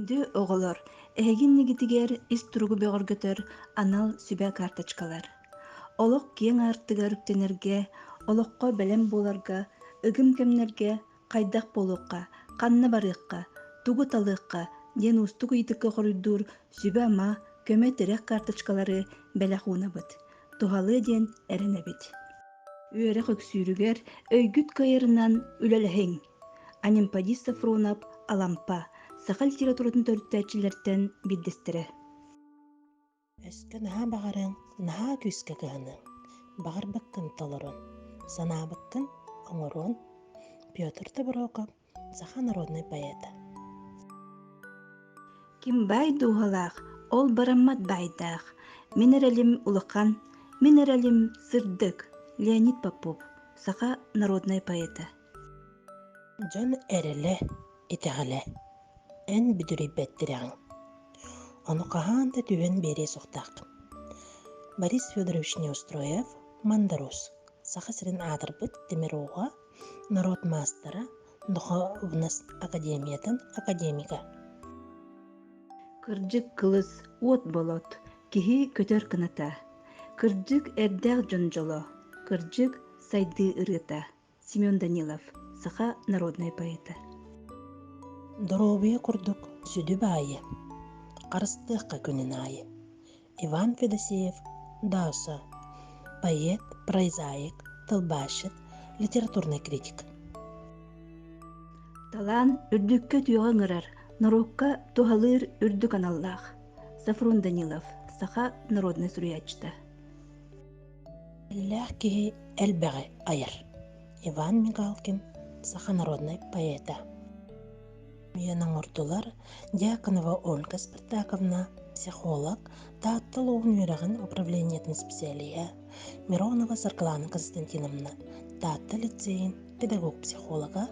Күндү оҕолор, эһиги иннигитигэр ис туругу бөҕөргөтөр анал сүбэ карточкалар. Олох киэҥ аартыгар үктэнэргэ, олоххо бэлэм буоларга, ыгым кэмнэргэ хайдах буолуохха, ханна барыахха, тугу талыахха диэн уустук ыйытыкка хоруйдуур сүбэ-ама, көмө-тирэх карточкалары бэлэх уунабыт. Туһалыа диэн эрэнэбит. Үөрэх үксүүрүгэр өйгүт кыайарынан үлэлэһиҥ. Анемподист Софронов Алампа, саха литературатын төрүттээччилэртэн биирдэстэрэ. Өскө наһаа баҕарыаҥ, наһаа күүскэ кыһаныаҥ, баҕарбыккын толоруон, санаабыккын оҥоруон. Петр Тобуроков, саха народнай поэта. Ким баай дууһалаах, ол бараммат баайдаах. Мин эрэлим улахан, мин эрэлим сырдык. Леонид Попов, саха народнай поэта. Дьон эрэлэ, итэҕэлэ эн бүдүрүйбэт тирэҕиҥ. Ону хаһан да түһэн биэриэ суохтааххын. Борис Федорович Неустроев, Мандарус, Саха сирин аатырбыт тимир ууһа, норуот маастара, Духовность академиятын академига. Кырдьык кылыс, уот болот, киһи көтөр кыната. Кырдьык эрдээх дьон дьоло, кырдьык сайдыы ырыата. Семен Данилов, саха народнай поэта. Доруобуйа курдук сүдү баайы, харыстыахха күнүн аайы. Иван Федосеев, Даусо, поэт, прозаик, тылбаасчыт, литературный критик. Талаан үрдүккэ түөҕэ ыҥырар, норуокка туһалыыр үрдүк аналлаах. Софрон Данилов, саха народнай суруйааччыта. Иллээх киһи элбэҕи айар. Иван Мигалкин, саха народнай поэта. Үйэн оҥордулар Дьяконова Ольга Спартаковна, психолог, Таатта улууһун үөрэҕин управлениетын специалиһа, Миронова Саргылана Константиновна, Таатта лицейин педагог-психолога.